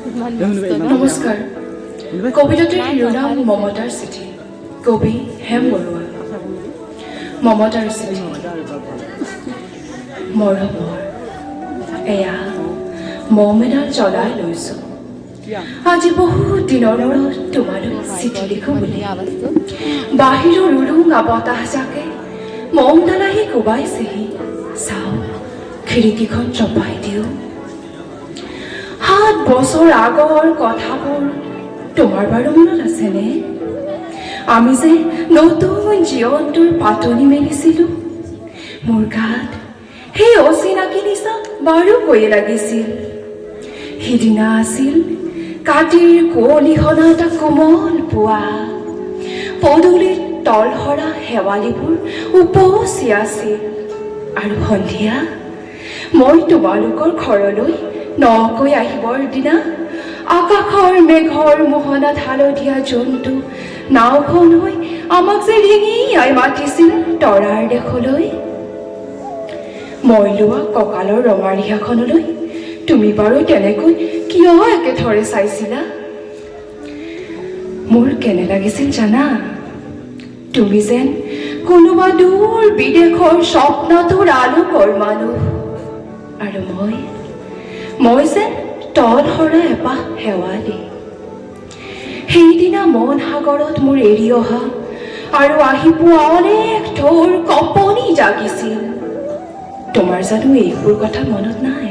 নমস্কাৰ। কবিতাটিৰ শিৰোনাম মমতাৰ চিঠি। কবি হেম বৰুৱা। মমতাৰ চিঠি। মৰমৰ, এয়া মম এডাল জ্বলাই লৈছোঁ। আজি বহুত দিনৰ মূৰত তোমালৈ চিঠি লিখোঁ বুলি। বাহিৰৰ উৰুঙা বতাহজাকে মমডাল আহি কোবাইছেহি। চাওঁ, খিৰিকীখন জপাই দিওঁ। 7 বছৰ আগৰ কথাবোৰ তোমাৰ বাৰু মনত আছেনে? আমি যে নতুন জীৱনটোৰ পাতনি মেলিছিলোঁ, মোৰ গাত সেই অচিনাকি নিচা বাৰুকৈয়ে লাগিছিল। সিদিনা আছিল কাতিৰ কুঁৱলী সনা এটা কোমল পুৱা। পদূলিত তলসৰা শেৱালিবোৰ উপচি আছিল। আৰু সন্ধিয়া মই তোমালোকৰ ঘৰলৈ নকৈ আহিবৰ দিনা আকাশৰ মেঘৰ মোহনাত হালধীয়া জোনটো নাওখন হৈ আমাক যে ৰিঙিয়াই মাতিছিল তৰাৰ দেশলৈ। মই লোৱা কঁকালৰ ৰঙা ৰিহাখনলৈ তুমি বাৰু তেনেকৈ কিয় একেথৰে চাইছিলা? মোৰ কেনে লাগিছিল জানা? তুমি যেন কোনোবা দূৰ বিদেশৰ স্বপ্নটোৰ আলোকৰ মানুহ আৰু মই যেন তল সৰা এপাহ শেৱালি। সেইদিনা মন সাগৰত মোৰ এৰি অহা আৰু আহি পোৱা অনেক ঢৌৰ কঁপনি জাগিছিল। তোমাৰ জানো এইবোৰ কথা মনত নাই?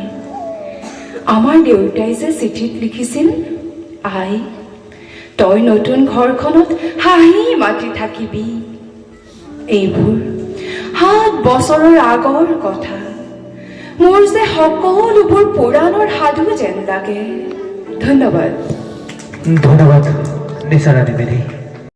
আমাৰ দেউতাই যে চিঠিত লিখিছিল, "আই, তই নতুন ঘৰখনত হাঁহি মাতি থাকিবি।" এইবোৰ 7 বছৰৰ আগৰ কথা। মোৰ যে সকলোবোৰ পুৰাণৰ সাধু যেন লাগে। ধন্যবাদ। ধন্যবাদ নিচাৰাণী মেধি।